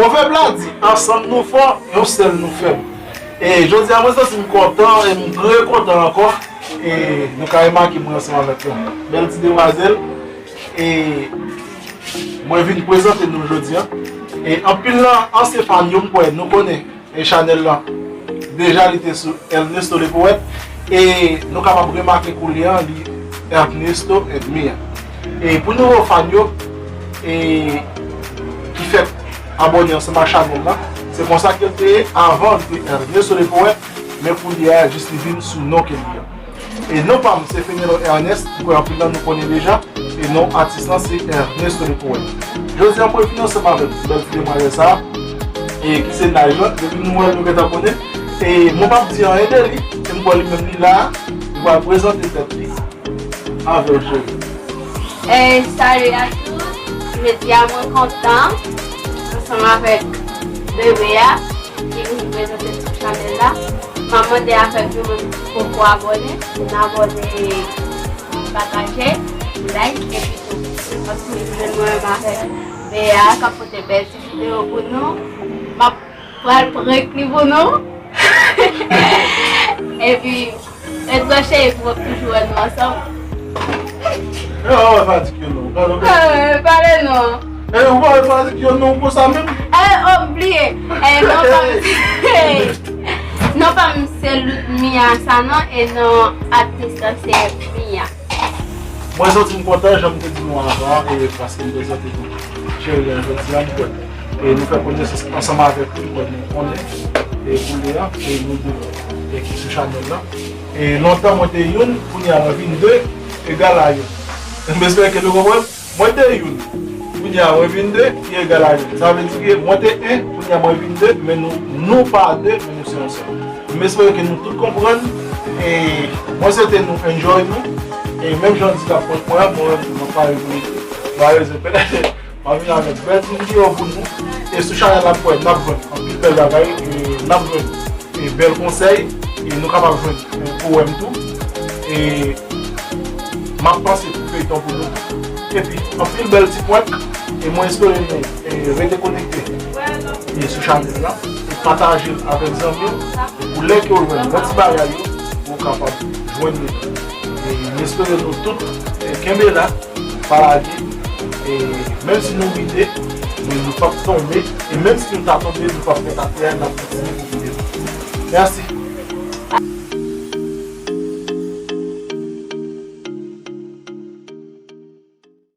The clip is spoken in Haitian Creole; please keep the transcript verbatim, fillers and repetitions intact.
Pwovèb la di, ansanm nou fò, yon sèl nou fèb. E jodi a, mwen santi m kontan, e m trè kontan ankò. E nou ka remake mwen ansanm avèk yon bèl ti demwazèl. E mwen vin prezante nou jodi a. E anpil nan ansyen fan yo, m kwè nou konnen e chanèl lan. Deja li te sou Ernesto le Poète. E nou kapab remake koulye a, li Ernesto Edmia. E pou nouvo fan yo, e ki fèk abòne ansanm ak chanèl lan, se konsa ke l te ye avan, li te Ernesto le Poète, men koulye a, jis li vin sou non ke li an. E non pa m, se Fenelon Ernest, m kwè anpil nan nou konnen deja, e non atis lan se Ernesto le Poète. Jodi a, mwen vin ansanm avèk bèl ti demwazèl sa a, e ki se Nylon, depi nou wè l, nou gentan konnen. E mwen p ap di anyen de li, e m kwè li menm li la, li pral prezante tèt li avè w, cheri. E, salut à tous, jodi a mwen kontan, ansanm avèk bebe a, ki vin prezante sou chanèl la. M ap mande avèk nou menm ki poko abòne, pou n abòne, pataje, like, epi tou. Paske nou jwenn mwen menm avèk Bea k ap pote bèl ti videyo pou nou. M ap pral prank li pou nou. Epi, ret branche pou w ap toujou wè nou ansanm. E w pa wè fadik yo non. Gade w. Eh, pale non. E w pa wè fadik yo non konsa menm? Eh, oh, bliye. Eh, non pa m. Non pa m se Ludmia sa non, e non atis lan se Mia. Mwen santi m kontan, jan m te di nou avan, e paske m prezante nou cheri an jodi a, m kwè. E nou fè konesans ansanm avèk li, m kwè nou konnen, e koulye a, e nou de, e ki sou chanèl lan. E lontan mwen te youn, kounye a mwen vin de, egal a youn. M espere ke nou konprann. Mwen te youn, kounye a mwen vin de, ki egal a youn. Sa vle di ke mwen te en, kounye a mwen vin de, men nou, nou pa de, men nou se yon sèl. M espere ke nou tout konprann. E mwen swete nou enjoy nou. E menm jan di la pwent mwen, mwen, mwen pa revini. Ba rezon, petèt, m ap vin avèk bèl ti videyo pou nou. E sou chanèl la, m kwè n ap jwenn anpil bèl bagay. E n ap jwenn e bèl konsèy. E nou kapab jwenn e powèm tou. E m ap panse pou feyton pou nou. Epi, anpil bèl ti prank. E mwen espere nou e rete konekte e sou chanèl la. E pataje l avèk zanmi w. Pou lè ke w jwenn lòt ti bagay yo, pou w kapab jwenn yo. E m espere nou tout e kenbe la, pa lage. E menm si nou ride, men nou p ap tonbe. E menm si nou ta tonbe, nou p ap fèt atè a, n ap kontinye pou videyo. Mèsi.